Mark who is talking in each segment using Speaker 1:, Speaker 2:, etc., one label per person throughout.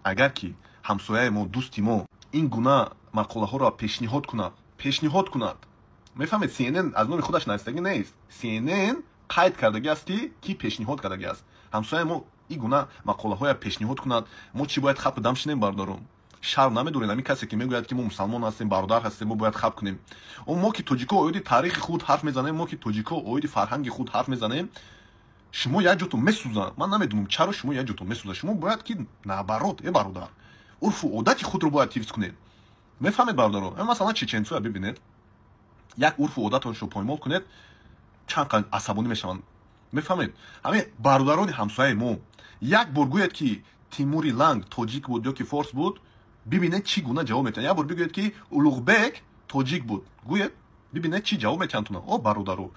Speaker 1: Агар ки ҳамсояи мо, дӯсти мо ин гуна мақолаҳоро пешниҳод кунад, мефаҳмед, CNN аз номи худаш навистагӣ нест. CNN қайд кардагӣ аст, ки кӣ пешниҳод кардагӣ аст. Ҳамсояи мо ин гуна мақолаҳоя пешниҳод кунад, мо чӣ бояд хапу дам шинем? Бародарон, шарм намедорем? Ҳамин касе ки мегӯяд, ки мо мусалмон ҳастем, бародар ҳастем, мо бояд хап кунем. Мо ки тоҷико оиди таърихи худ ҳарф мезанем, мо ки тоҷико оиди фарҳанги худ ҳарф мезанем, шумо як ҷотон месӯзанд. Ман намедонам, чаро шумо як ҷотон месӯзад. Шумо бояд ки наоборот, э бародар, урфу одати худро бояд ҳифз кунед. Мефаҳмед, бародаро? Масалан, чеченцоя бибинед, як урфу одатоншо поймол кунед, чанд қад асабонӣ мешаванд. Мефаҳмед, ҳамин бародарони ҳамсояи мо як бор гӯяд, ки Тимури Ланг тоҷик буд ё ки форс буд, бибинед, чӣ гуна ҷавоб метиҳанд. Як бор бигӯед, ки Улуғбек тоҷик буд, гӯяд, бибинед, чӣ ҷавоб метиҳанд туна. О бародаро,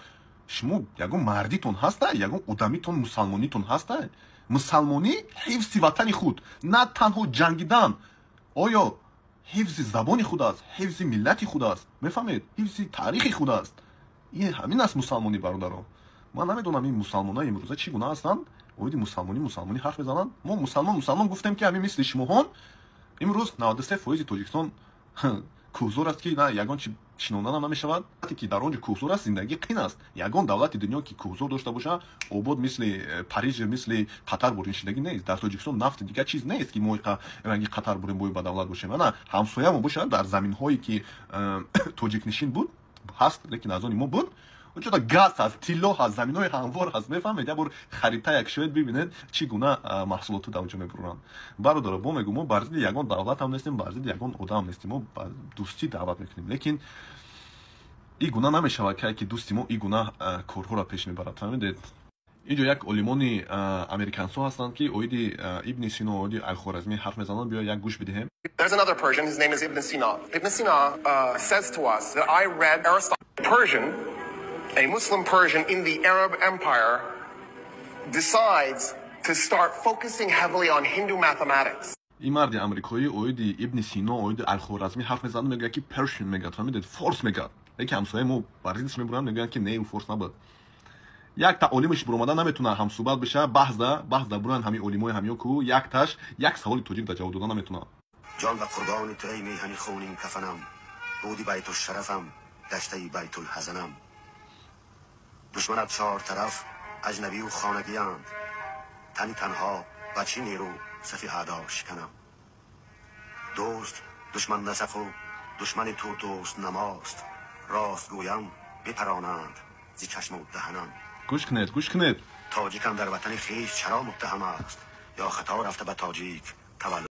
Speaker 1: шумо ягон мардитон ҳаста, ягон одамитон, мусалмонитон ҳаста? Мусалмонӣ ҳифзи ватани худ, на танҳо ҷангидан, оё ҳифзи забони худ аст, ҳифзи миллати худ аст, мефаҳмед, ҳифзи таърихи худ аст. Ин ҳамин аст мусалмонӣ. Бародаро, ман намедонам, ин мусалмонои имрӯза чӣ гуна ҳастанд, оиди мусалмонӣ ҳарф мезананд. Мо мусалмон, мусалмон гуфтем, ки ҳамин мисли шумоҳон имрӯз 93% Тоҷикистон кӯҳзор аст, ки на ягон чи шинонданам намешавад, ки дар он ҷо кӯҳзор аст, зиндагӣ қин аст. Ягон давлати дунё, ки кӯҳзор дошта боша, обод, мисли Париж, мисли Қатар буриншидагӣ нест. Дар Тоҷикистон нафти дигар чиз нест, ки мо ранги Қатар бурем, бои ба давлат бошем. Ана ҳамсоямо бошад, дар заминҳое ки тоҷикнишин буд, ҳаст, лекин аз они мо буд, онҷода газ ҳаст, тилло ҳаст, заминҳои ҳамвор ҳаст. Мефаҳмед, як бор харита як шояд бибинед, чӣ гуна маҳсулоту дар онҷо мебуранд. Бародаро, мо мегӯм, мо бар зидди ягон давлат ҳам нестем, бар зидди ягон одам нестем, мо ба дӯстӣ даъват мекунем, лекин ин гуна намешавад, ки дӯсти мо ин гуна корҳоро пеш мебарад. Фаҳмидед, инҷо як олимони американсо ҳастанд, ки оиди Ибни Сино, оиди Алхоразмӣ ҳарф мезананд. Биё, як гӯш бидиҳем.
Speaker 2: There's another Persian, his name is Ibn Sina. Ibn Sina says to us that I read Aristotle. Persian, a Muslim Persian in the Arab Empire, decides to start focusing heavily on Hindu mathematics.
Speaker 1: Ин марди амрикоӣ оиди Ибни Сино, оиди Алхоразмӣ ҳарф мезанад, мегӯяд, ки Persian мегӯяд, фаҳмидед, форс мегӯяд, лекин ҳамсояи мо бар зиддиш мебуранд, мегӯянд, ки не, ӯ форс набуд. Якта олимаш буромада наметуна ҳамсӯҳбат биша, баҳзда буранд. Ҳами олимои ҳамё ку якташ як саволи тоҷик да ҷавоб дода наметуна.
Speaker 3: Ҷон ба қурбони ту, эй меҳани хунин кафанам, буди байтушшарафам, гаштаи байтулҳазанам. Душманат чор тараф аҷнабию хонагианд, тани танҳо ба чӣ нерӯ сафи аъдо шиканам? Дӯст душман насафу душмани ту дӯст намост, рост гӯям, бипаронанд зи чашму даҳанам.
Speaker 1: Гӯш кунед, гӯш кунед.
Speaker 3: Тоҷикам дар ватани хеш чаро муттаҳам аст ё хато рафта ба тоҷик таваллуд?